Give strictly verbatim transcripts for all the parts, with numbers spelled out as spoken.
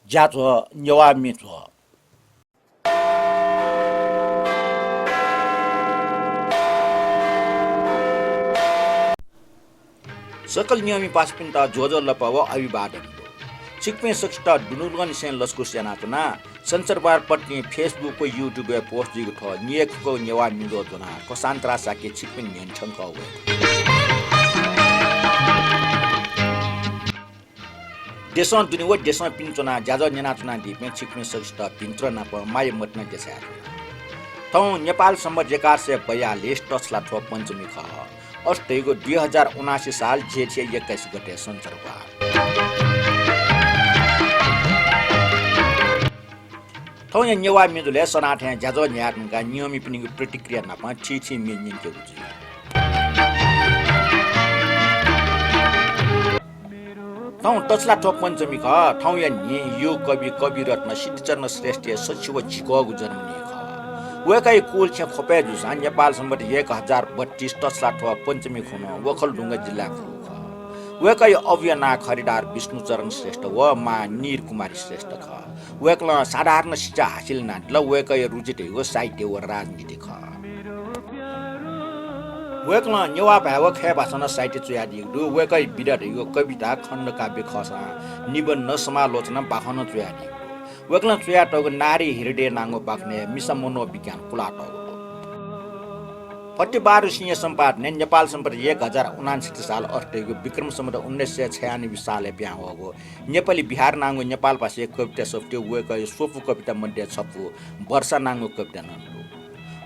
ज्याझ्वः नेवाः म्ये झ्वः। सकल न्यंमि पासापिन्त ज्वजलपा व अभिवादन दु। छिकपिं सकसित दुनुगलंनिसें लसकुस यानाच्वना। सञ्चरबार पट्टि Facebook व YouTube-य् post जुइगु थ्व निय्‌खुगु नेवाः म्ये झ्वः ज्वनाः कसान्त्रा शाक्य छिकपिनि न्ह्यःने थ्यंकः वये। देशं दुने व देशं पिने च्वनाः ज्याझ्वः न्यनाच्वनादीपिं छिकपिं सकसित भिंतुर नाप माया मतिना देछानाच्वना। थौं नेपाल संवत् एघार सय बयालिस तछलाथ्व पञ्चमी खः। अथे धइगु दुई हजार उनासी साल जेठ एक्काइस गते सञ्चरबार। थौंया नेवाः म्ये झ्वलय् सनाथें ज्याझ्वः न्ह्याये धुंकाः न्यंमिपिनिगु प्रतिक्रिया नाप थीथी म्ये न्यंकेगु जुइ। थौं तछलाथ्व पञ्चमी खः। थौंया न्हि युगकवि कविरत्न सिद्धिचरण श्रेष्ठया सछि व झिकःगु जन्मदिन खः। वय्‌कःया कुलछेँ ख्वपय् जूसां नेपाल संवत् एक हजार बत्तीस तछलाथ्व पञ्चमी खुन्हु वखलढुङ्गा जिल्लाय् खःगु खः। वय्‌कःया अबुया नां खरिदार विष्णुचरण श्रेष्ठ व मां नीरकुमारी श्रेष्ठ खः। वय्‌कलं साधारण शिक्षा हासिल यानादिल। वय्‌कःया रुचि धइगु साहित्य व राजनीति खः। वय्‌कलं नेवाः भाय् व खय् भाषां नं साहित्य च्वयादीगु दु। वय्‌कःया विधा धइगु कविता, खण्डकाव्य खःसां निबन्ध, समालोचना, बाखं नं च्वयादीगु दु। वय्‌कलं च्वयातःगु नारी हृदय नांगु बाखनय् मिसा मनोविज्ञान कुलातःगु दु। फतेबहादुर सिंहया सम्पादनय् नेपाल संवत् एक हजार उनान्सत्तरी साल अथे धइगु विक्रम संवत् उन्नाइस सय छयानब्बे सालय् पिहां वःगु नेपाली बिहार नांगु नेपाल भाषाया कविता सफूतय् वय्‌कःया स्वपु कविता मध्ये छपु वर्षा नांगु कविता नं दु।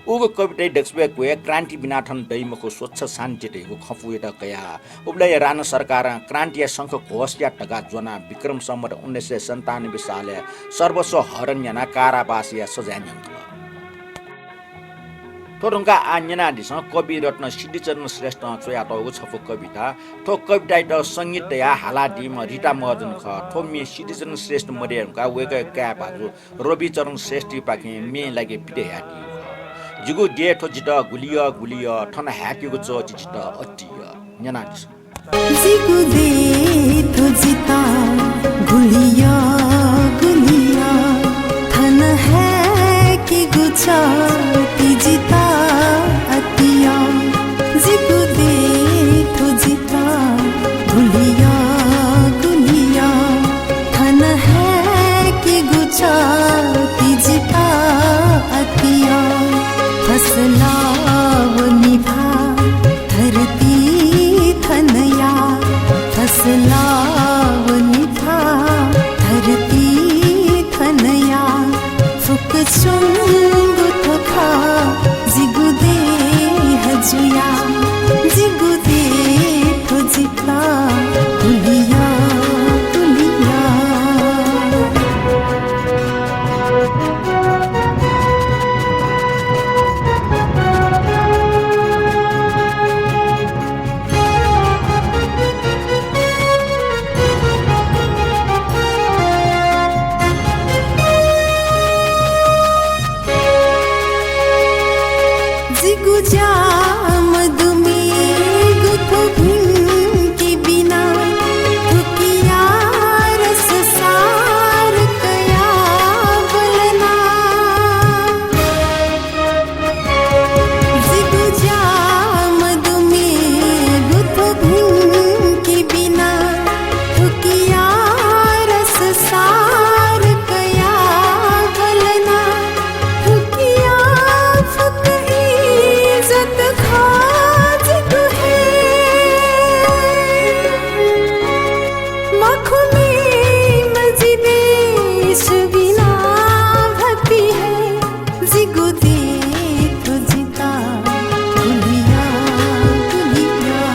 उगु कविताय् दक्वसिबय् क्वय् क्रान्ति बिना थन दइ मखु स्वच्छ शान्ति धइगु खँपूयात कयाः उबलय्‌या राणा सरकारं क्रान्तिया शंख घोषया धकाः ज्वनाः विक्रम संवत् उन्नाइस सय सन्तानब्बे सालय् सर्वस्व हरण यानाः कारावासया सजाय न्यंकल। थ्व धुंकाः आः न्यनादिसँ कविरत्न सिद्धिचरण श्रेष्ठं च्वयातःगु छपु कविता। थ्व कवितायात संगीत तयाः हालादीम्ह रिता महर्जन खः। थ्व म्ये सिद्धिचरण श्रेष्ठ मदये धुंकाः वय्‌कःया काय् भाजु रविचरण श्रेष्ठयापाखें म्येया लागि पित हयादीगु खः। जिगु देय् थ्व जितः गुलि यः, गुलि यः, थन हाय्‌केगु च्वः ति जितः अति यः। न्यनादिसँ। जिगु देय् थ्व जितः गुलि यः, गुलि यः, थन हाय्‌केगु च्वः ति जितः अति यः। जिगु देय् थ्व जितः गुलि यः, गुलि यः, थन हाय्‌केगु च्वः ति जितः अति यः। फसलय् व निभाः धरती थनया, फसलय् व निभाः धरती थनया, फुक्कसिगु थ्व खः जिगु देय् हजुया, जिगु देय् थ्व जितः गुलि यः, गुलि यः। जिगु ज्या मदुमेगु थ्व भिंके बिना, थुकिया रस सार कयाः बलना। जिगु ज्या मदुमेगु थ्व भिंके बिना, थुकिया रस सार कयाः बलना। थुकिया फुक्क इज्जत खः जिगु हे। मखु मेम्ह जि देश बिना भति हे। जिगु देय् थ्व जितः गुलि यः, गुलि यः।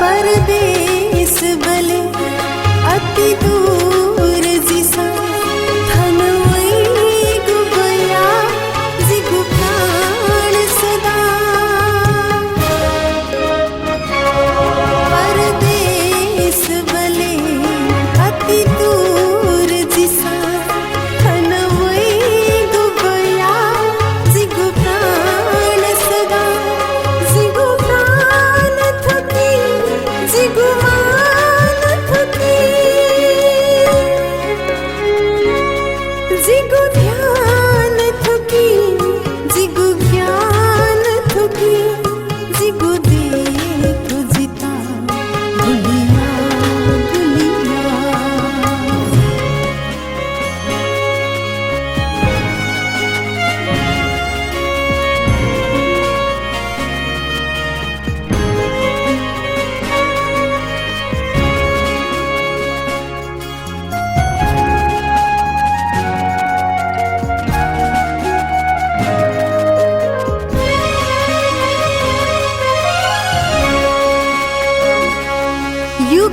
परदेसबलय् अति दूर जिसं थन वइगु बया जिगु प्राण सदा। परदेसबलय्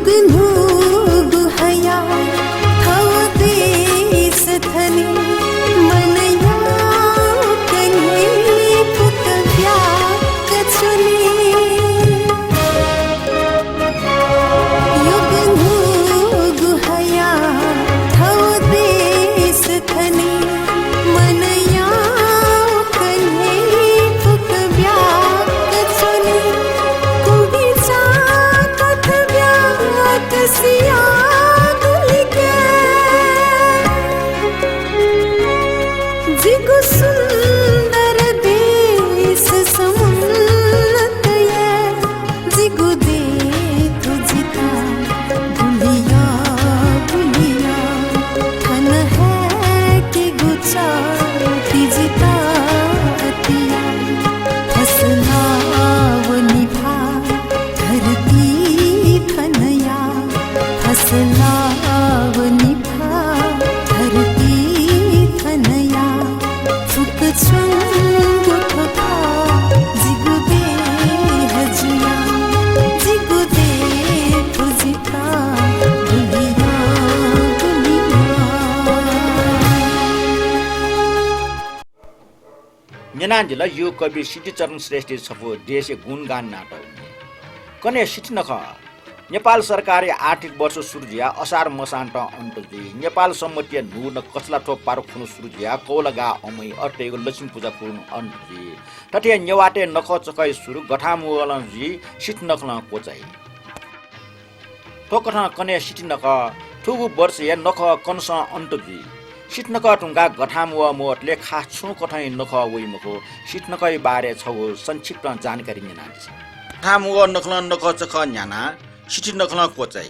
गुन्हु गुहया थव देश थने मनया कन्हे फुक ब्याक च्वने। यो गुन्हु गुहया थव देश थने मनया कन्हे फुक ब्याक च्वने। कुबिचा कथ ब्याक सिया गुलिके। जिगु सुन्दर देश समुन्नतया जिगु दे थु जिता बुलिया बुलिया थन है कि गुचा कि जिता अतिया फसला वो निभा धरती थनया फसला वो निभा धरती थनया फुक छुंगु थोका जिगु देह जुया जिगु देह थु जिता बुलिया बुलिया। न्यनादिल युवा कवि सिद्धिचरण श्रेष्ठया छपु देशया गुणगान नाटक। कन्हय् सिथि नखः। नेपाल सरकारया आर्थिक वर्ष सुरु जुयाः असार मसान्तं अन्त जुइ। नेपाल सम्बतया न्हूदँ कछलाथ्व पारु खुन्हु सुरु जुयाः कौलागाः अमइ अथे धइगु लक्ष्मी पुजा खुन्हु अन्त जुइ। थथे नेवाःतय् नखःचखःया सुरु गथांमुगलं जुइ, सिथि नखलं क्वचाइ। थ्व कथं कन्हय् सिथि नखः। थुगु वर्षया नखः कन्हसं अन्त जुइ। सिथि नखः धुंकाः गथांमुगः मवतले खास छुं कथंया नखः वइ मखु। सिथि नखःया बारे छगू संक्षिप्त जानकारी न्यनादिसँ। गथांमुगः नखलं नखःचखः न्ह्यानाः सिथि नखलं क्वचाइ।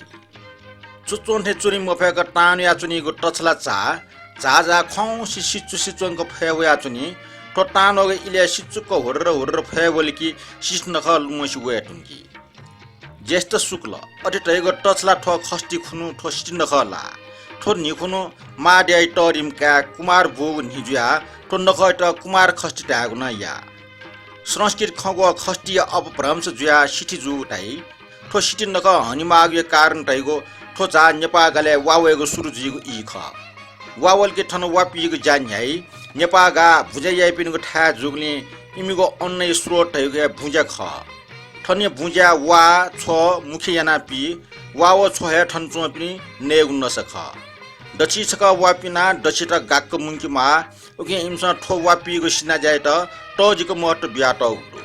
च्वच्वं थें च्वने मफय्क तांन्वया च्वनीगु तछला चाः, झाःझाः खंसे सिचुसे च्वंक फय् वयाच्वनी। थ्व तांन्वःगु इलय् सिचुक्क हुर्र हुर्र फय् वल कि सिथि नखः लुमंसे वये धुंकी। ज्येष्ठ शुक्ल, अथे धइगु तछला थ्व खष्टि खुन्हु थ्व सिथि नखः लाः। थ्व न्हि खुन्हु मांद्यःया तःधिम्ह काय् कुमार ब्वःगु न्हि जुयाः थ्व नखःयात कुमार खष्टि धायेगु नं याः। संस्कृत खँग्वः खष्टिया अपभ्रंश जुयाः सिथि जूगु धाइ। थ्व सिथि नखः हनेमाःगुया कारण धइगु थ्व झाः नेपाः गालय् वा वयेगु सुरु जुइगु ई खः। वा वल कि थन वा पीगु ज्या न्ह्याइ। नेपाः गाः भुँज्या याइपिनिगु थाय् जूगुलिं इमिगु अन्नया स्रोत धइगु हे भुँज्या खः। थन भुँज्याय् वा, छ्व मुख्य यानाः पी। वा व छ्व हे थन च्वंपिनि नयेगु नसा खः। दच्छि छकः वा पिनाः दच्छित गाक्क मुंके म्वाः। उकिं इमिसं थ्व वा पीगु सिनाज्यायात तःजिक महत्व बियातःगु दु।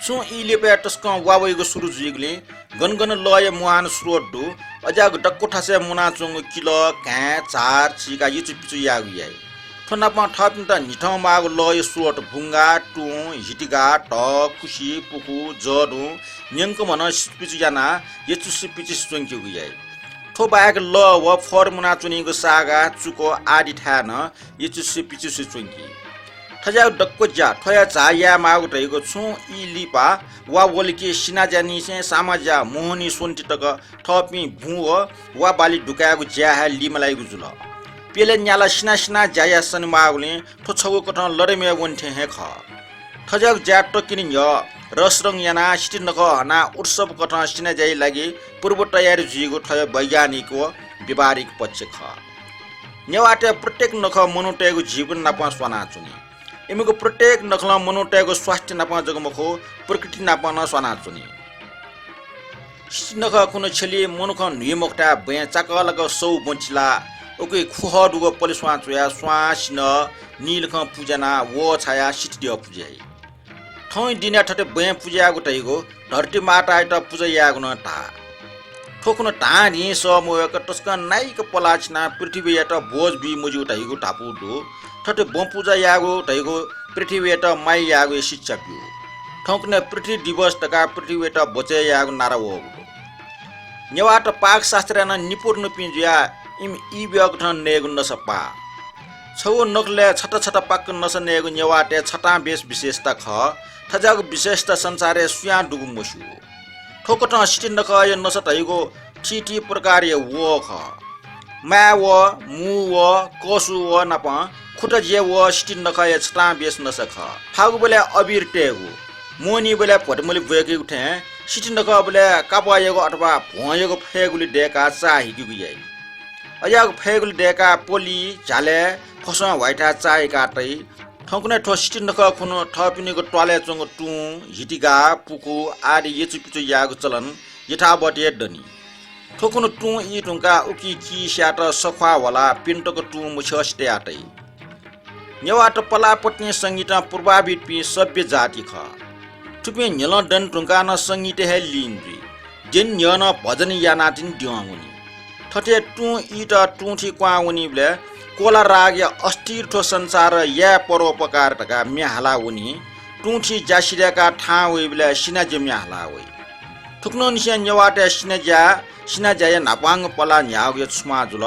छुं ई लिपाय् तसकं वा वइगु सुरु जुइगुलिं गन गन लःया मुहान स्रोत दु, अज्याःगु दक्व थासय् मुनाच्वंगु किलः, घाँय्, झार, चिका यचुपिचु याःगु याइ। थ्व नापं थःपिन्त न्हिथं माःगु लःया स्रोत बुंगा, तुं, हितिगा, धः, खुसि, पुखू, जःदुं न्यंकम्हं नं सिचुपिचु यानाः यचुसे पिचुसे च्वंकेगु याइ। थ्व बाहेक लः व फर मुनाच्वनीगु सागा, चुक आदि थाय् नं यचुसे पिचुसे च्वंकी। थज्याःगु दक्व ज्या थ्वया झाः यायेमाःगु धइगु छुं ई लिपा वा वल कि सिनाज्यानिसें सामाज्या मोहनी स्वन्ति तक थःपिं बुँ व वा बाली दुकायेगु ज्याय् हे लिमालाइगु जुल। प्यलय् न्याला सिना सिना ज्या याये सनेमाःगुलिं थ्व छगू कथं लदमे वने थें हे खः। थज्याःगु ज्याय् तक्यने न्ह्यः रसरंग यानाः सिथि नखः हनाः उत्सव कथं सिनाज्याया लागि पूर्व तयारी जुइगु थ्वया वैज्ञानिक व व्यावहारिक पक्ष खः। नेवाःतय् प्रत्येक नखः मनूतय्गु जीवन नाप स्वानाच्वनी। इमिगु प्रत्येक नखलं मनूतय्गु स्वास्थ्य नाप जक मखु, प्रकृति नाप नं स्वानाच्वनी। सिथि नखः खुन्हु छ्यली मनुखं न्हुइ मखुथाय् बँय् चाकःलाक सौ बँचिलाः उकी खुहः दुगु पलेस्वां च्वयाः स्वां, सिन्हः, नीलखं पुज्यानाः वः छायाः सिथि द्यः पुज्याइ। थौंया दिनय् थथे बँय् पुज्यायेगु धइगु धरती मातायात पुजा यायेगु नं धाः। थ्व खुन्हु धांधीं सः मवय्क तसकं नाइक पलाः छिनाः पृथ्वीयात बोझ बी मज्यू धइगु धापू दु। थथे बँ पुजा यायेगु धइगु पृथ्वीयात माया यायेगुया शिक्षा ब्यू। थौंकन्हय् पृथ्वी दिवस धकाः पृथ्वीयात बचय् यायेगु नारा वःगु दु। नेवाःत पाकशास्त्रय् नं निपुणपिं जुयाः इमि ई ब्यःकथं नयेगु नसा पाः। छगू नखलय् छता छता पाक्क नसा नयेगु नेवाःतय् छतां बेस विशेषता खः। थज्याःगु विशेषता संसारय् सुयां दुगु मस्यू। थ्व कथं सिथि नखःया नसा धइगु थीथी प्रकारया वः खः। माय् वः, मू वः, कःसू वः नाप खुताज्या वः सिथि नखःया छतां बेस नसा खः। फागुबलय् अबिर तयेगु, मोहनीबलय् भ्वतुमलि ब्वय्‌केगु थें सिथि नखःबलय् कापःयागु अथवा भ्वंयागु फय्‌गुलि दय्‌काः चाः हिकेगु याइ। अज्याःगु फय्‌गुलि दय्‌काः पलि, झ्यालय्, फसं ह्वाइथाय् चाः हिकाः तइ। थौंकन्हय् थ्व सिथि नखः खुन्हु थःपिनिगु त्वालय् च्वंगु तुं, हितिगा, पुखू आदि यचुपिचु यायेगु चलन यथावत हे दनि। थ्व खुन्हु तुं ई धुंकाः उकी कीस्यात सख्वाः ह्वलाः प्यन्हु तक तुं मछ्यःसे तया तइ। नेवाःत पलाः पत्नी संगीतं प्रभावितपिं सभ्य जाति खः। थुपिं न्ह्यलं दने धुंकाः नं संगीतय् हे लीन जुइ। द्यने न्ह्यः नं भजन यानाः तिनि द्यं वनी। थथे तुं ईत तुंथि क्वहां वनीबलय् कोला रागया अस्थिर थ्व संसारय् याये परोपकार धकाः म्ये हाला वनी। तुंथि ज्या सिधय्‌काः थाहां वइबलय् सिनाज्या म्ये हाला वइ। थुकथंनिसें नेवाःतय् सिनाज्या, सिनाज्याया न्हापांगु पलाः न्ह्याःगुया छुमाः जुल।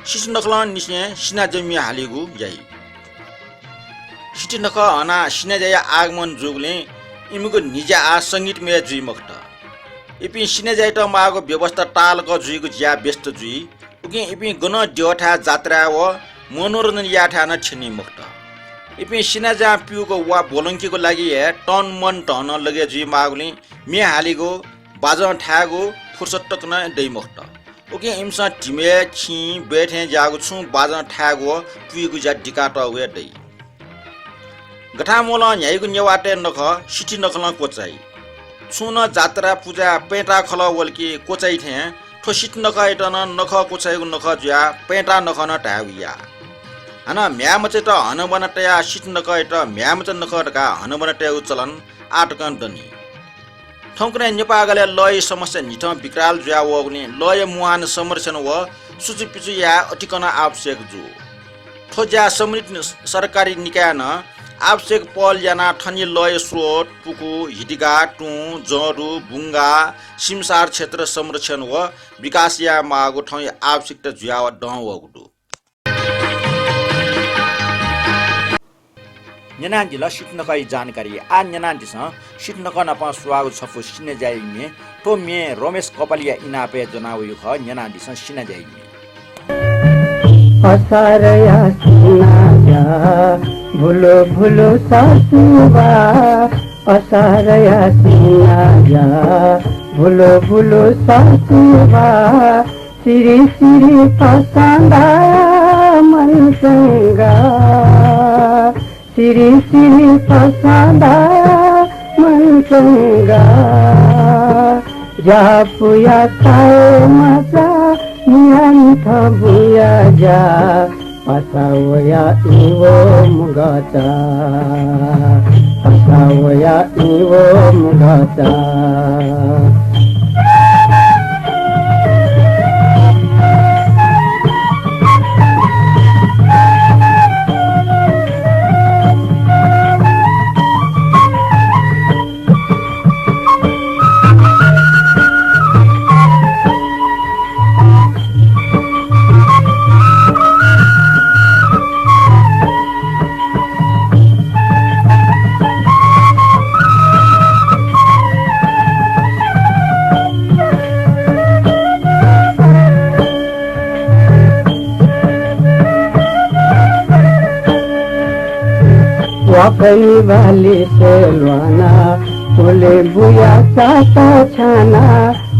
सिथि नखलंनिसें सिनाज्या म्ये हालीगु याइ। सिथि नखः हनाः सिनाज्याया आगमन जूगुलिं इमिगु न्हिज्या आः संगीतमय जुइ मखुत। इपिं सिनाज्यायात माःगु व्यवस्था ताःलाक जुइगु ज्याय् व्यस्त जुइ। उकिं इपिं गनं द्यःथाय्, जात्राय् व मनोरञ्जन यायेथाय् नं थ्यनी मखुत। इपिं सिनाज्यां प्यूगु वा ब्वलंकेगु लागि हे तन मन धन लगे जुइ माःगुलिं म्ये हालीगु, बाजं थायेगु फुर्सत तक नं दइ मखुत। उकिं इमिसं धिमय्, खिं, ब्वय् थें ज्याःगु छुं बाजं थायेगु व पुइगु ज्या दिकातःगु हे दइ। गथांमूलं न्ह्याइगु नेवाःतय् नखः सिथि नखलं क्वचाइ। छुं नं जात्रा पुजाय् पँय्‌ताः खलः वल कि क्वचाइ थें थ्व सिथि नखःयात नं नखः क्वचाइगु नखः जुयाः पँय्‌ताः नखः नं धायेगु याः। हानं म्ह्याय्‌मचायात हनाबना तयाः सिथि नखःयात म्ह्याय्‌मचा नखः धकाः हनाबना तयेगु चलन आः तकं दनि। थौंकन्हय् नेपाःगलय् लःया समस्या न्हिथं विकराल जुया वःगुलिं लःया मुहान संरक्षण व सुचुपिचु याये अतिकं आवश्यक जू। थ्व ज्याय् सम्बन्धित सरकारी निकायं नं आवश्यक पहल यानाः थनिया लःया स्रोत, पुखू, हितिगा, तुं, जँदु, बुंगा, सिमसार क्षेत्र संरक्षण व विकास याये माःगु थौंया आवश्यकता जुयाः दं वःगु दु। न्यनादिल सिथि नखःया जानकारी। आः न्यनादिसँ सिथि नखः नाप स्वाःगु छपु सिनाज्याया म्ये। थ्व म्ये रमेश कपालीया इनापय् ज्वनावयागु खः। न्यनादिसँ सिनाज्याया म्ये। असारया सिनाज्या भुलु भुलु ससुवा, असारया सिनाज्या भुलु भुलु ससुवा, सिरि सिरि पसंदा मनसंगा, सिरि सिरि पसंदा मनसंगा। ज्यापुया ताय्‌मचा मियान्थ बुया ज्या, पसावया इवो मुगचा, पसावया इवो मुगचा। वाकय् निभालिसे ल्वाना, पुले बुया चात छाना।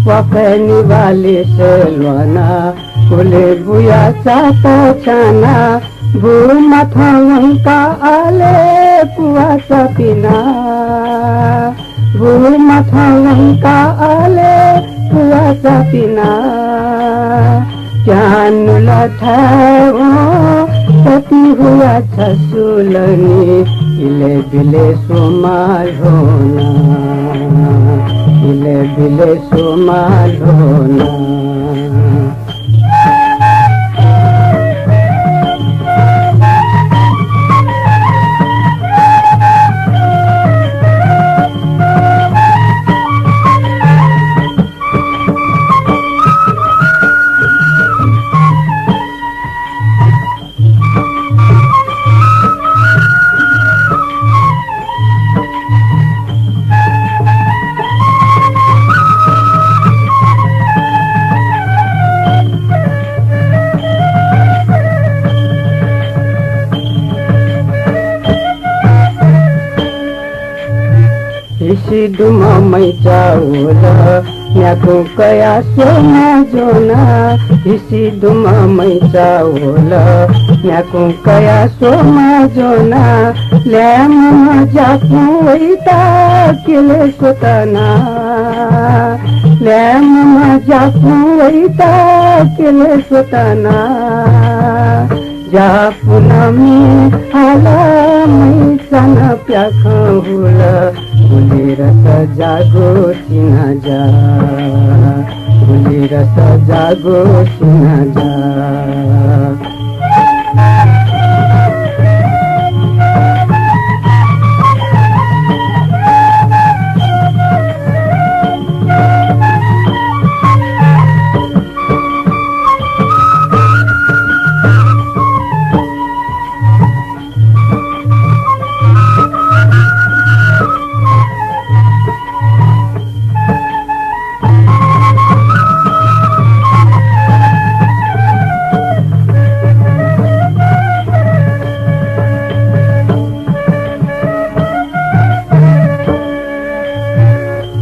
वाकय् निभालिसे ल्वाना, पुले बुया चात छाना। बु मथं वंका आले पुवासा पिना। बु मथं वंका आले पुवासा पिना। प्यानु लथाय् वं सति हुया छसुलनि। इले बिले सोमा ल्होना, इले बिले सोमा ल्होना। हिसि दुम्ह मैचा वल, म्याकुं कयाः स्वमा ज्वना। हिसि दुम्ह मैचा वल, म्याकुं कयाः स्वमा ज्वना। ल्याय्म्ह ज्यापुं वइता किले स्वतना। ल्याय्म्ह ज्यापुं वइता किले स्वतना। ज्यापुनमि हालामैचां प्याखं हुल, गुलिरस जागो सिनाज्या, गुलिरस जागो सिनाज्या।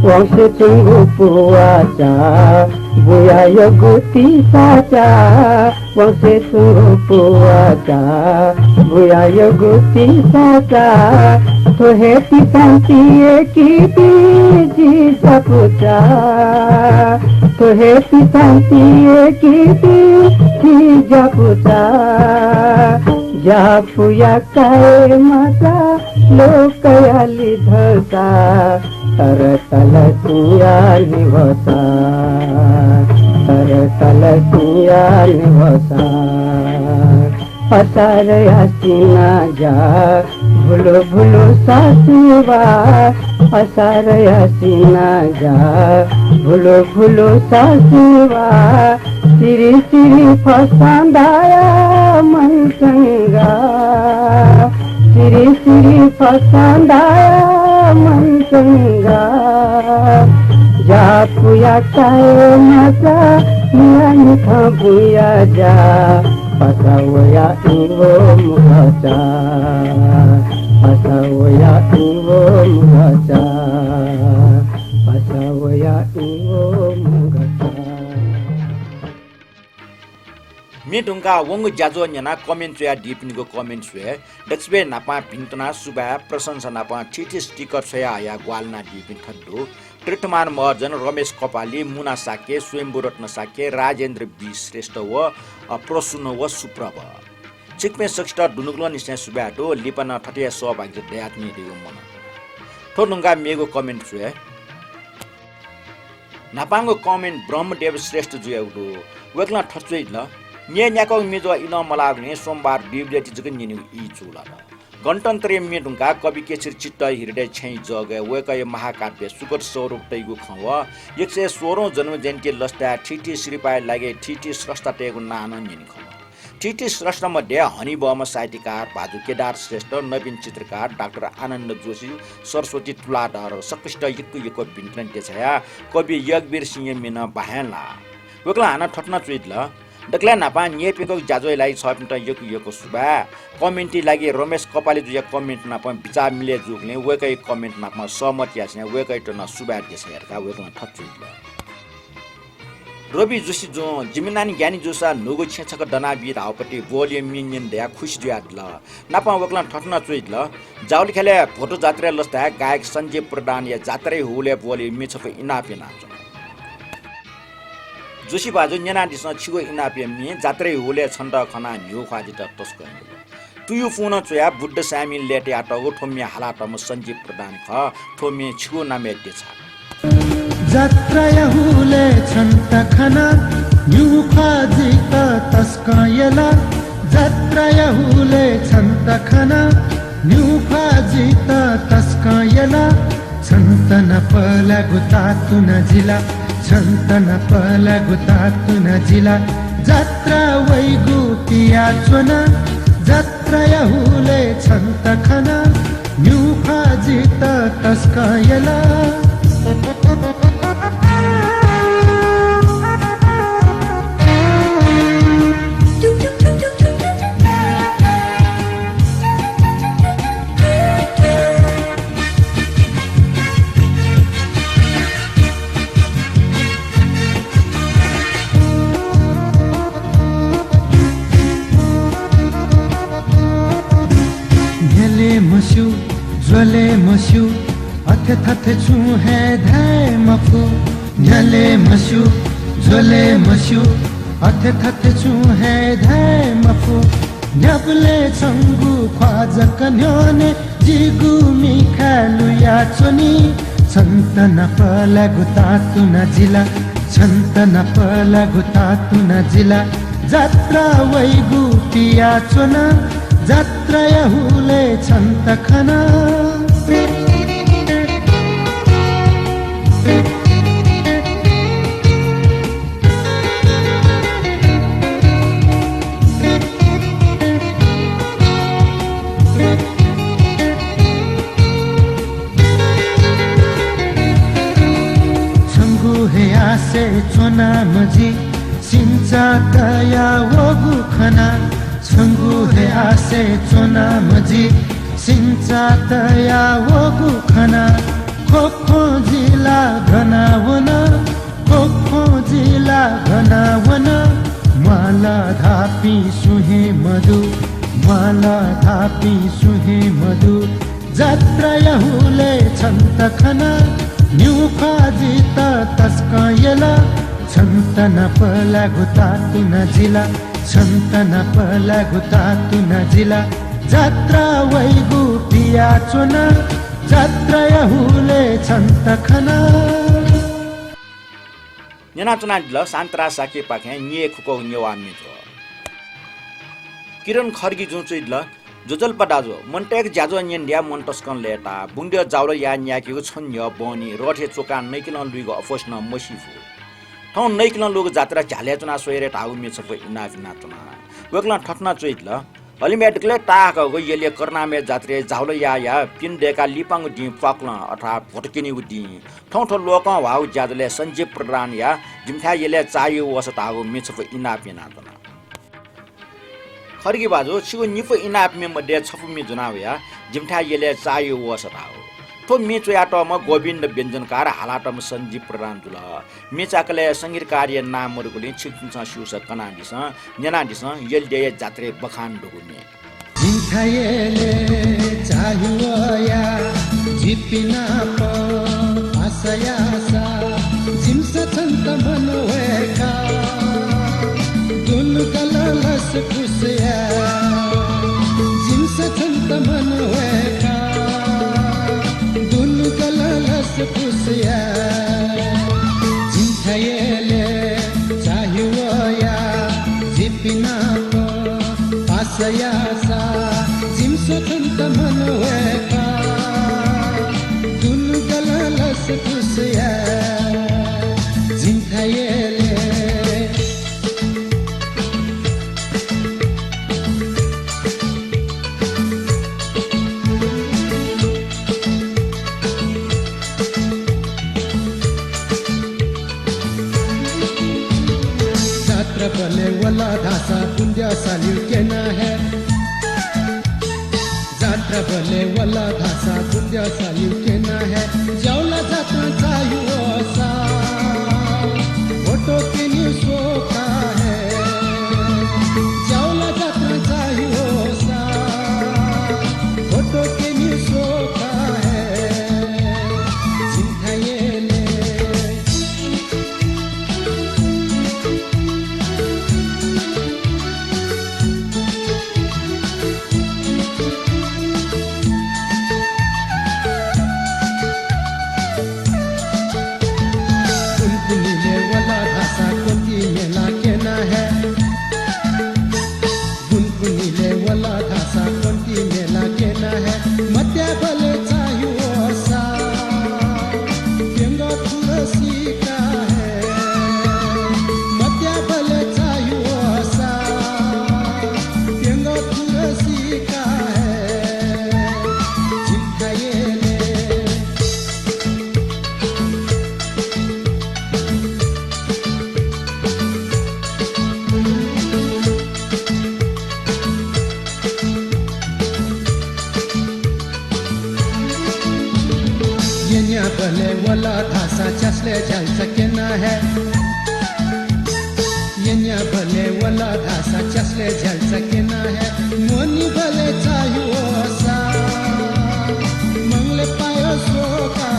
वंसे च्वंगु पुवाचा, बुया यःगु तिसाचा। वंसे च्वंगु पुवाचा, बुया यःगु तिसाचा। थ्व हे तिसां तियेकीति जि ज्यापुचा। थ्व हे तिसां तियेकीति जि ज्यापुचा। ज्यापुया काय् मचा लोकया लिधंसा, तर तलसिंया निभसा, तर तलसिंया निभसा। असारया सिनाज्या, भुलु भुलु सासुवा। असारया सिनाज्या, भुलु भुलु सासुवा। सिरि सिरि फसं दाया मनसंगा। सिरि सिरि फसं दाया मनसंगा। ज्यापुया काय् मचा मिया मिखं बुया ज्या। पासा वया इं व मुगचा। पासा वया इं व मुगचा। पासा वया इं व मुगचा। म्ये धुंकाः वंगु ज्याझ्वः न्यनाः comment च्वयादीपिनिगु comment स्वये। दकसिबय् न्हापां भिन्तुना सुभाय् प्रशंसा नापं थीथी sticker छ्वया हयाः ग्वाहालि यानादीपिं थथे दु। तीर्थमान महर्जन, रमेश कपाली, मुना शाक्य, स्वयम्भू रत्न शाक्य, राजेन्द्र बी श्रेष्ठ व, अ, प्रसून व सुप्रभ। छिकपिं सकसित दुनुगलंनिसें सुभाय् दु। लिपा नं थथे हे सहभागिता दयाच्वनेधुंगु मनं। थ्व धुंकाः मेगु comment स्वये। न्हापांगु comment ब्रह्मदेव श्रेष्ठ जुयागु दु। वय्कलं थथे च्वयादिल, न्यय् न्याक्वःगु म्ये ज्वः इलं मलाःगुलिं सोमबार दुई बजे ति जक न्यनेगु ई चूलात। गणतन्त्रया म्ये धुंकाः कवि केशरी चित्त हृदय छेँय् जःगु हे वय्कःया महाकाव्य सुगत सौरभ तइगु खँ व एक सय सोह्रौं जन्म जयन्ती लसताय् थीथी सिरपाःया लागि थीथी स्रष्टातय्गु नां नं न्यने खँ व। थीथी स्रष्टा मध्ये हनेबहःम्ह साहित्यकार भाजु केदार श्रेष्ठ, नवीन चित्रकार, डाक्टर आनन्द जोशी, सरस्वती तुलाधर सकसित यक्व यक्व भिंतुना देछायाः कवि यज्ञवीर सिंहया म्ये नं बाहें लाः। वय्कलं हानं थथे नं च्वयादिल, दकलय् न्हापां न्यय्प्यंकःगु ज्याझ्वःया लागि छःपिन्त यक्व यक्व सुभाय्। Comment-या लागि रमेश कपाली जुया comment नाप बिचाः मिलय् जूगुलिं वय्कःया comment नाप सहमत यासें वय्कःयात नं सुभाय् देछाया धकाः वय्कलं थथे च्वयादिल। रवि जोशी जुं, जिमि नानी ज्ञानी जूसा न्हूगु छेँ छकः दनाबी धाःगु पति ब्वहलया म्ये न्यने धयाः खुसि जुयादिल। नापं वय्कलं थथे नं च्वयादिल, जावलिख्यलय् भोटो जात्राया लसताय् गायक सञ्जय प्रधानया जात्राया हुलय् ब्वहलया म्ये छकः इनाप यानाच्वना। जोशी भाजु, न्यनादिसँ, छिगु इनापया म्ये जात्राया हुलय् छन्त खनाः न्ह्यू ख्वाः जितः तसकं यंगु। तुयुपुं नं च्वयाः बुद्ध सायमिं लय्तायातःगु थ्व म्ये हालातःम्ह सञ्जीव प्रधान खः। थ्व म्ये छिगु नामय् देछाः। जात्राया हुलय् छन्त खनाः न्ह्यू ख्वाः जितः तसकं यल। जात्राया हुलय् छन्त खनाः न्ह्यू ख्वाः जितः तसकं यल। छन्त नाप लाःगु तातुना जिला, छन्त नाप लाःगु तातुना जिला। जात्रा वइगु पियाच्वना, जात्राया हुलय् छन्त खनाः न्ह्यू ख्वाः जितः तसकं यल। अथे थथे छुं हे धाये मफु, न्यले मस्यू, ज्वले मस्यू, अथे थथे छुं हे धाये मफु। न्यबलय् छंगु ख्वाः जक न्ह्यःने जिगु मिखा लुया च्वनी। छन्त नाप लायेगु तातुना जिला, छन्त नाप लायेगु तातुना जिला। जात्रा वइगु पिया च्वना, जात्राया हुलय् छन्त खना। छंगु हे आशय् च्वनाम्ह जि, सिंचा तया वःगु खना। छंगु हे आशय् च्वनाम्ह जि, सिंचा तया वःगु खना। ख्वख्वं जिला गना वन, ख्वख्वं जिला गना वन। म्वाःल धाःपिं सुं हे मदु, म्वाःल धाःपिं सुं हे मदु। जात्राया हुलय् छन्त खना, निगू ख्वाः जितः तसकं यल। छन्त नाप लायेगु तातुना जिला, छन्त नाप लायेगु तातुना जिला। जात्रा वइगु पिया च्वना, जात्राया हुलय् छन्त खना। न्यनाच्वनादिल शान्तराज शाक्यपाखें न्येखुकःगु नेवाः म्ये च्वः। किरण खड्गी जुं च्वइदिल, ज्वजलपा दाजु, मनूतय्‌के ज्याझ्वः न्यने धयाः मन तसकं लय्‌ताः। बुंद्यः जावल याये न्यायेकेगु छन्हु न्ह्यः बहनी रथय् च्वकाः नइकिलं लुइगु अफोसनं मसीफु। थौं नइकिलं लुइगु जात्रा झ्यालय् च्वनाः स्वये धकाः धाःगु म्ये छपु इनाप यानाच्वना। वय्‌कलं थथे नं च्वइदिल, हलिमय् दकलय् ताःहाकःगु यलय् करुणामय जात्राय् जावल याः याः पिने दय्‌काः लिपांगु दिं प्वाक्लं अथवा भोत क्यनीगु दिं। थौं थ्व लोकं ह्वाःगु ज्याझ्वलय् सञ्जीव प्रधानया जिमिथाय् यलय् चाःहिउ वःसा धाःगु म्ये छपु इनाप यानाच्वना। खड्गी भाजु, छिगु निपु इनाप म्ये मध्ये छपु म्ये ज्वना वयाः जिमिथाय् यलय् चाःहिउ वःसा धाःगु। थ्व म्ये च्वयातःम्ह गोविन्द व्यञ्जनकार, हालातःम्ह सञ्जीव प्रधान जुल। म्ये चाकलय् संगीतकारया नां मदुगुलिं छिकपिन्सं स्यूसा कनादिसँ, न्यनादिसँ, यलि देय्‌या जात्राय् बखान दुगु म्ये। जिमिथाय् यलय् चाःहिउ वयाः जिपिं नाप पासा याःसा, जिमिसं छन्त मनवय्‌काः दुनुगलं लसकुस याये। जिमिसं छन्त मनवय्‌काः दुनुगलं लसकुस याये। जिमिथाय् यलय् चाःहिउ वयाः जिपिं नाप पासा याःसा, जिमिसं छन्त मनवय्‌काः दुनुगलं लसकुस याये। जिमिथाय् यलय् जात्राबलय् वल धाःसा बुंद्यः सालिउ क्यना हये। जात्राबलय् वल धाःसा बुंद्यः सालिउ क्यना हये। ज्यावला जात्रां चाःहिउ वःसा भोटो क्यने स्वका हये। ज्यावला जात्रां चाःहिउ वःसा भोटो क्यने स्वका हये। जिमिथाय् यलय् बुनकुनिलय् वल धाःसा क्वन्ति मेला क्यना हये। बुनकुनिलय् वल धाःसा क्वन्ति मेला क्यना हये। मत्याःबलय् चाःहिउ वःसा प्यंगः थुर सीका हये। मत्याःबलय् चाःहिउ वःसा प्यंगः थुर सीका हये। जिमिथाय् यलय् यन्याःबलय् वल धाःसा च्यासलय् झ्याल्चा क्यना हये। यन्याःबलय् वल धाःसा च्यासलय् झ्याल्चा क्यना हये। म्वनीबलय् चाःहिउ वःसा मंगलय् पायः स्वका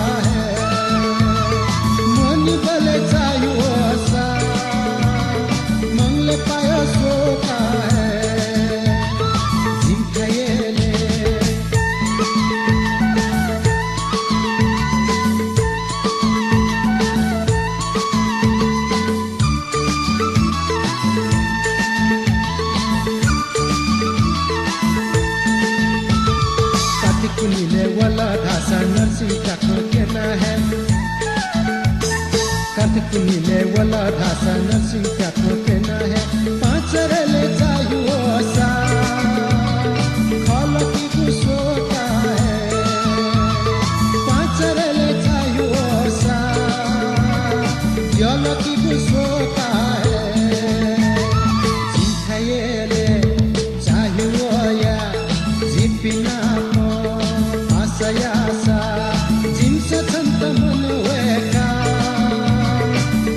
काठ कुनिले वल धासा नसिं क्याथो केना हे पाँचरले चाह्यू वसा। खलकिगु सोता हे पाँचरले चाह्यू वसा। यलकिगु सोता हे जिंथाय्‌ले चाह्यू वया। जिपिं नाप पासा यासा जिमिसं छन्त मनवय्‌का।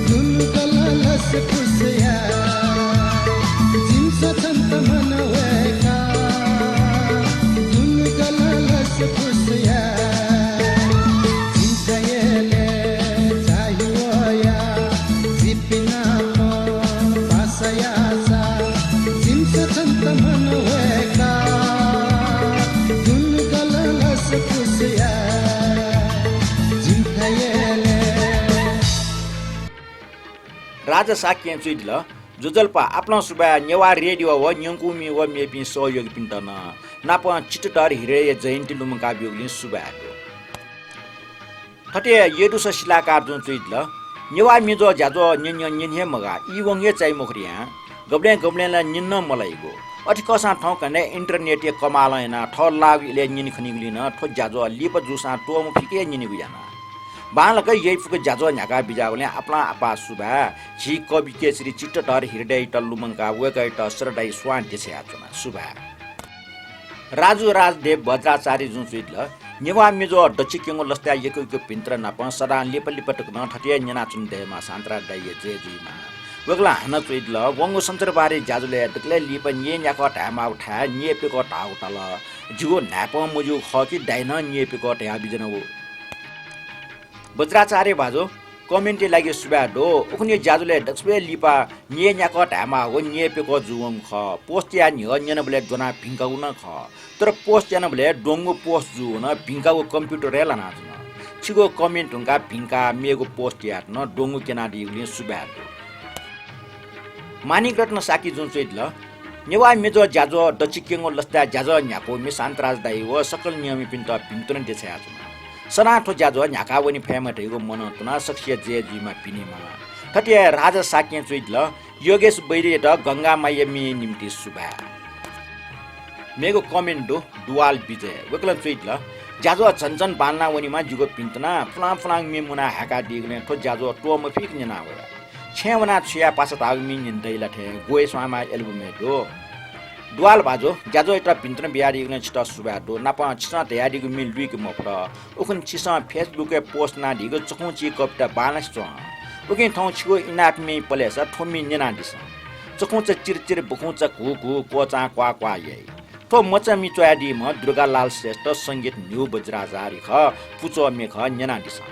दुनुगलं लसकुस याये जिमिसं छन्त मनवय्‌का। दुनुगलं लसकुस याये जिमिसं यलय् चाह्यू वया। जिपिं नाप पासा यासा जिमिसं छन्त मनवय्‌का। दुनुगलं लसकुस याये जिमिसं यलय्। राजा शाक्यं च्वयादिल, ज्वजलपा, आपालं सुभाय् नेवाः रेडियो व न्यंकुमि व मेपिं सहयोगीपिन्त नं। नापं चित्तधर हिरडैया जयन्ती लुमंका ब्यूगुलिं सुभाय् दु। थथे यदुस शिलाकारजुं च्वयादिल, नेवाः म्ये ज्याझ्वः न्यने न्यने हे मगाः, ई वंगु हे चाइ मखु धयां गबलें गबलें ला न्यने नं मलाइगु। अथे खःसां थौंकन्हय् इन्टरनेटया कमालं यानाः थः लाःगु इलय् न्यने खनीगुलिं नं थ्व ज्याझ्वः लिपा जूसां त्वःमफिक हे न्यनेगु याना। बांलाक यइपुक ज्याझ्वः न्ह्याका बिज्याःगुलिं आपालं आपाः सुभाय्। झी कवि केसरी चित्तधर हिरडैयात लुमंकाः वय्‌कःयात श्रद्धाया स्वां देछानाच्वना। सुभाय्। राजु राजदेव वज्राचार्यजुं च्वयादिल, नेवाः म्ये ज्याझ्वः दच्छि क्यंगु लसताय् यक्व यक्व भिंतुना नाप सदां लिपा लिपा तक नं थथे हे न्यनाच्वने दयेमा शान्तराज दाइया जय जुइमा। वय्‌कलं हानं च्वयादिल, वंगु सञ्चरबारया ज्याझ्वलय् दकलय् लिपा न्यय् न्याकः धायेमाःगु थाय् न्यय् प्यकः धाःगु ताल। जिगु न्हाय्पं मज्यूगु खः कि दाइनं न्यय् प्यकः धयाबिज्यानागु। वज्राचार्य भाजु, comment-या लागि सुभाय् दु। उखुन्हु ज्याझ्वलय् दक्वसिबय् लिपा न्यय् न्याकः धायेमाःगु न्यय् प्यकः जूवंगु खः। Post याये न्ह्यः न्यनाबलय् द्वनाः भिंकागु नं खः। तर post यानाबलय् द्वंगु post जूवन, भिंकागु computer हे लानाच्वन। छिगु comment धुंकाः भिंकाः मेगु post यायेत नं द्वंगु क्यनादीगुलिं सुभाय् दु। माणिक रत्न शाक्यजुं च्वयादिल, नेवाः म्ये ज्याझ्वः दच्छि क्यंगु लसताय् ज्याझ्वः न्ह्याकूमि शान्तराज दाइ व सकल नियमीपिन्त भिंतुना देछानाच्वना। सदां थ्व ज्याझ्वः न्ह्याका वने फयेमा धइगु मनं तुनाः सकसिया जय जुइमा भिनेमा। थथे हे राजा शाक्यं च्वयादिल, योगेश वैद्ययात गंगा माइया म्येया निंतिं सुभाय्। मेगु comment दु, दुवाल विजय। वय्‌कलं च्वयादिल, ज्याझ्वः झन झन बांलाना वनेमा जिगु भिंतुना। पुलां पुलां म्ये मुनाः हाय्‌कादीगुलिं थ्व ज्याझ्वः त्वःमफिक न्यना वया। छेँय् वनाः छु याये पासा धाःगु म्ये न्यने दइ ला थें ग्वय् स्वांमाः album-य् दु। दुवाल भाजु, ज्याझ्वःयात भिंतुना बियादीगुलिं छितः सुभाय् दु। नापं छिसं धयादीगु म्ये लुइके मफुत। उखुन्हु छिसं Facebook-य् post यानादीगु चखुंची कविता बांलासे च्वँ। उकिं थौं छिगु इनाप म्ये पलेसा थ्व म्ये न्यनादिसँ। चखुंचा चिरचिर, बखुंचा घुघु, क्वचां क्वाः क्वाः याइ। थ्व मचा म्ये च्वयादीम्ह दुर्गालाल श्रेष्ठ, संगीत न्ह्यू वज्राचार्य खः, पुचः म्ये खः, न्यनादिसँ।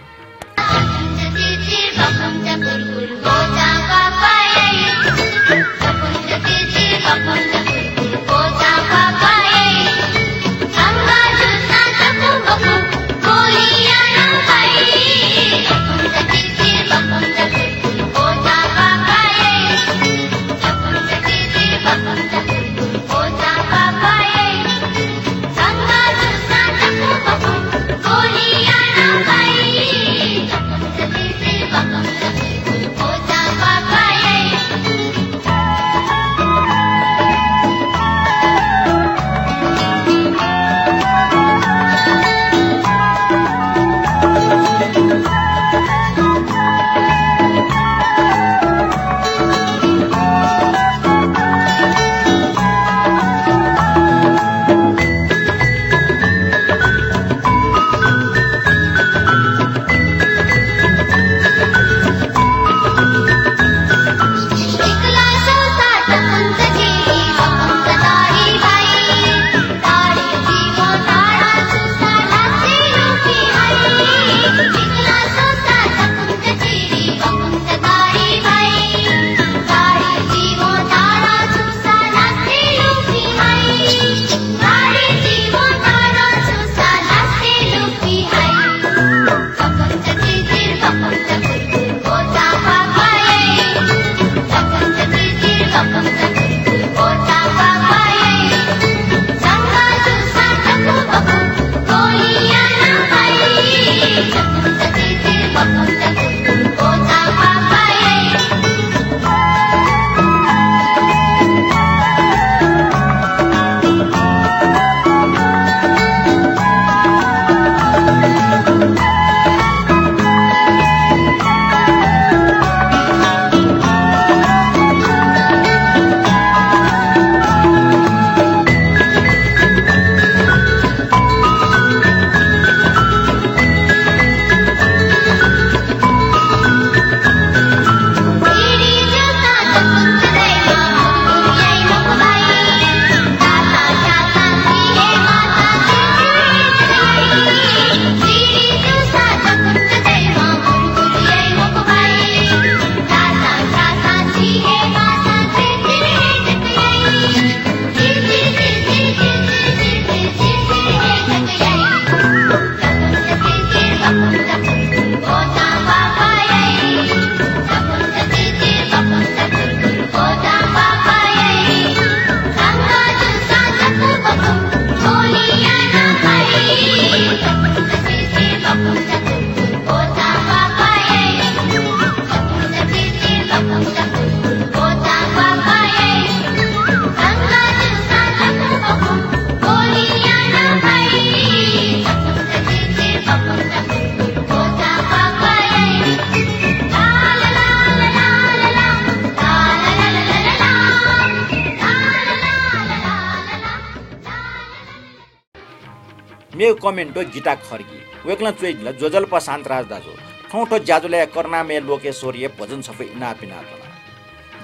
थ्व comment गीता खड्गी। वय्कलं च्वयादिल, ज्वजलपा शान्तराज दाजु, थौं थ्व ज्याझ्वलय् करुणामय लोकेश्वरीया भजन छपु इनाप यानाच्वना।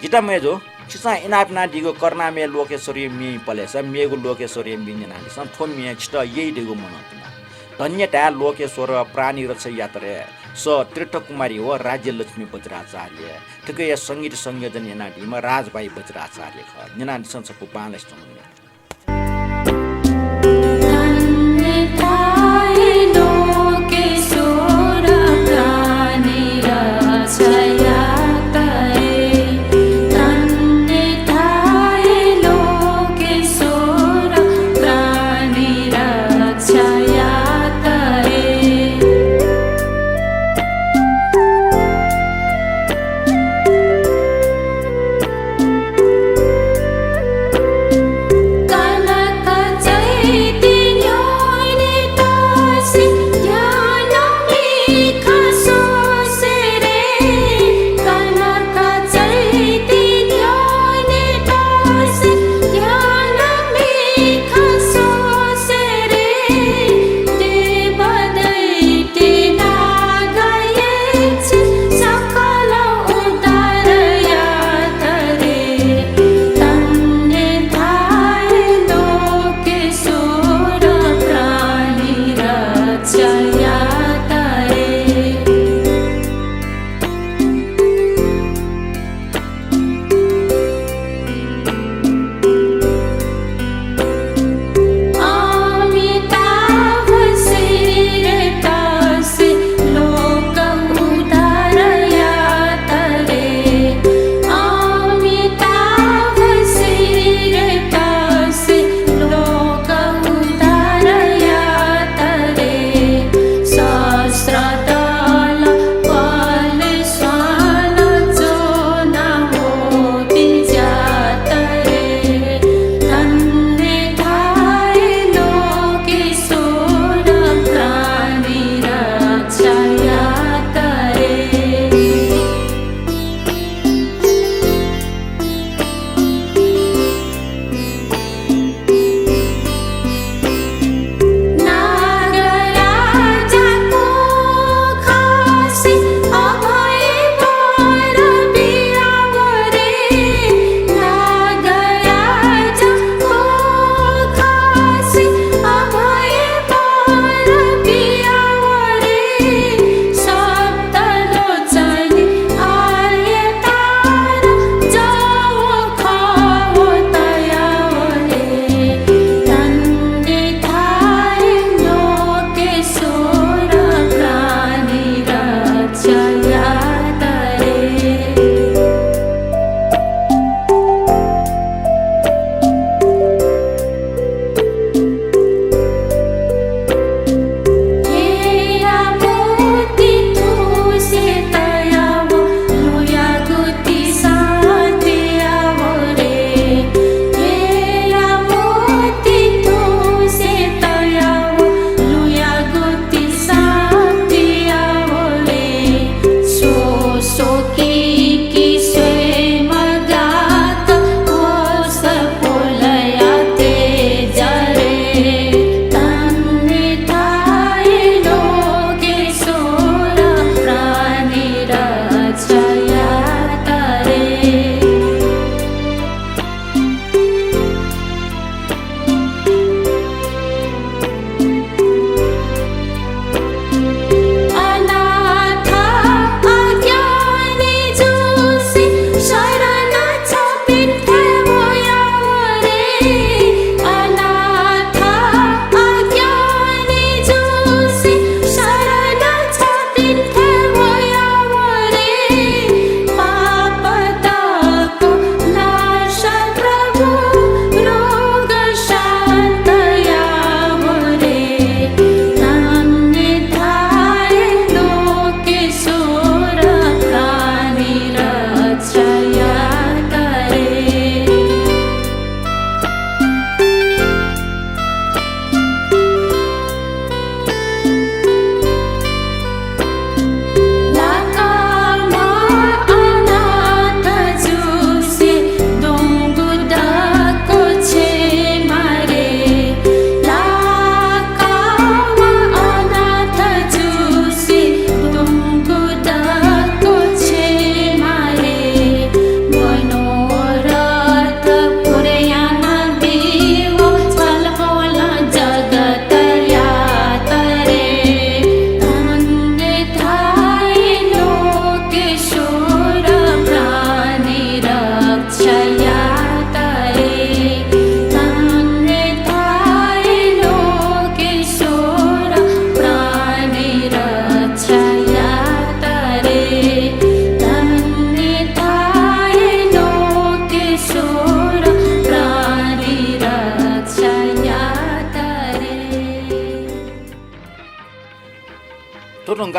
गीता मय्जु, छिसं इनाप यानादीगु करुणामय लोकेश्वरीया म्येइ पलेसा मेगु लोकेश्वरीया म्ये न्यनादिसँ, थ्व म्ये छितः यइदीगु मनंतुना। धन्य धाये लोकेश्वर प्राणी रक्षा यात्रा स तीर्थ कुमारी व राज्य लक्ष्मी वज्राचार्य। थुकिया संगीत संयोजन यानादीम्ह राजभाइ वज्राचार्य खः। न्यनादिसँ छपु बांलासे च्वंगु म्ये।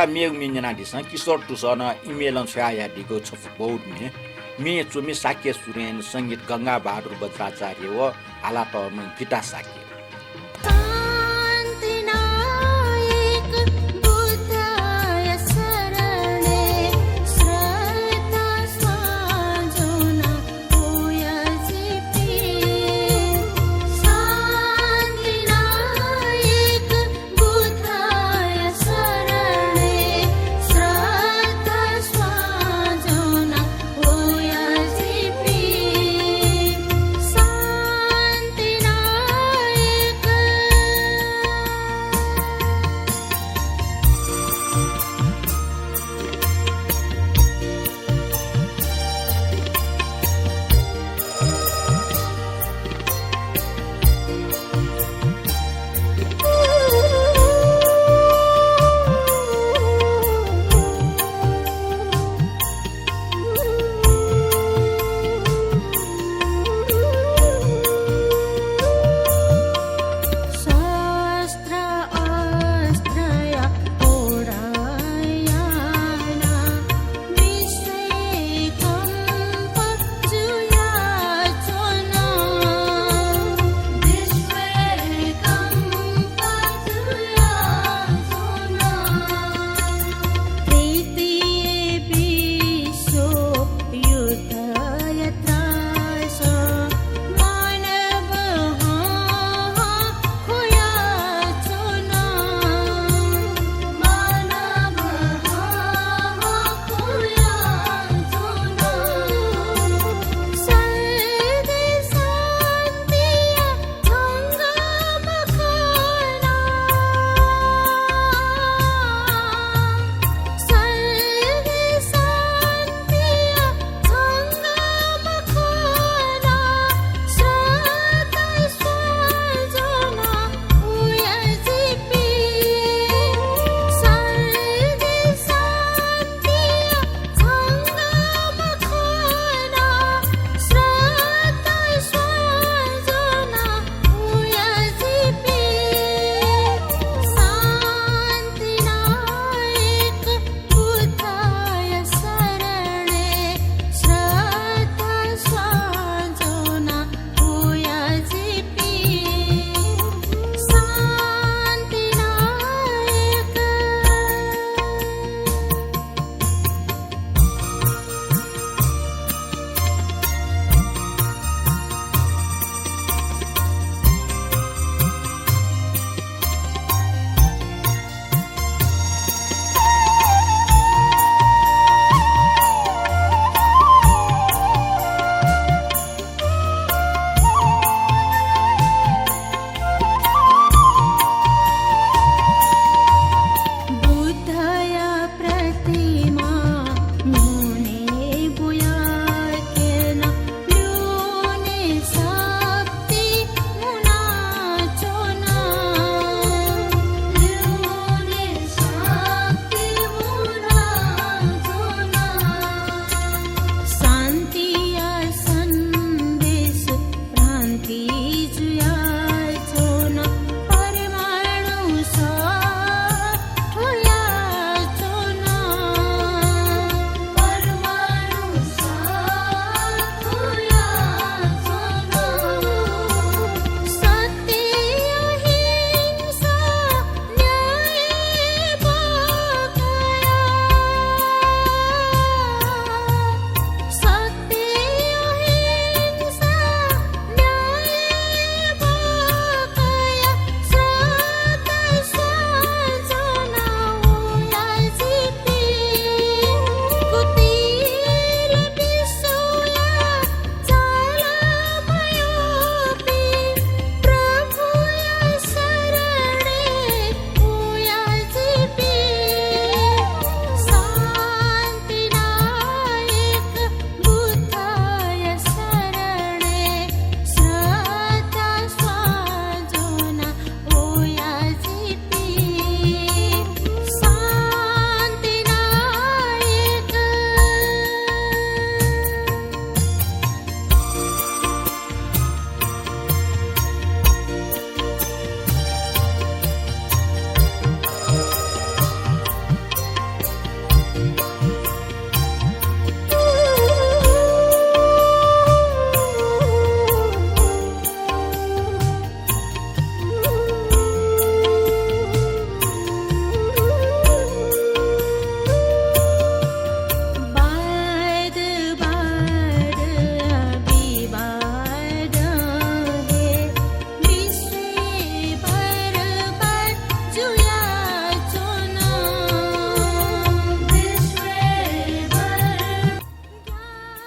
मेगु म्ये न्यनादिसँ। किशोर तुसं नं email-ं छ्वयाहयादीगु छपु बौद्ध म्ये। म्ये च्वमि शाक्य सुरेन, संगीत गंगा बहादुर बज्राचार्य व हालातःम्ह गीता शाक्य।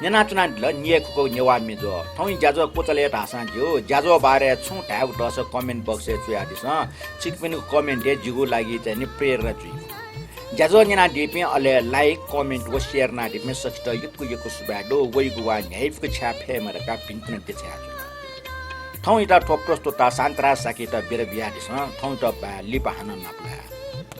न्यनाच्वनादिल निय् खुकुगु नेवाः म्ये ज्वः। थौंया ज्याझ्वः क्वचाले धाःसां ज्यू, ज्याझ्वः बारे छुं धायेगु दःसा comment box-य् च्वयादिसँ। छिकपिनिगु comment हे जिगु लागि चाहिँ नि प्रेरणा जुइ। ज्याझ्वः न्यनादीपिं अले like, comment व share यानादीपिं सकसित यक्व यक्व सुभाय् दु। वइगु वाः न्ह्याइपुक छ्याये फयेमा धकाः भिंतुना देछानाच्वना। थौंयात थ्व प्रस्तुता शान्तराज शाक्ययात बिदा बियादिसँ। थौंयात बाय्, लिपा हानं नापलाये।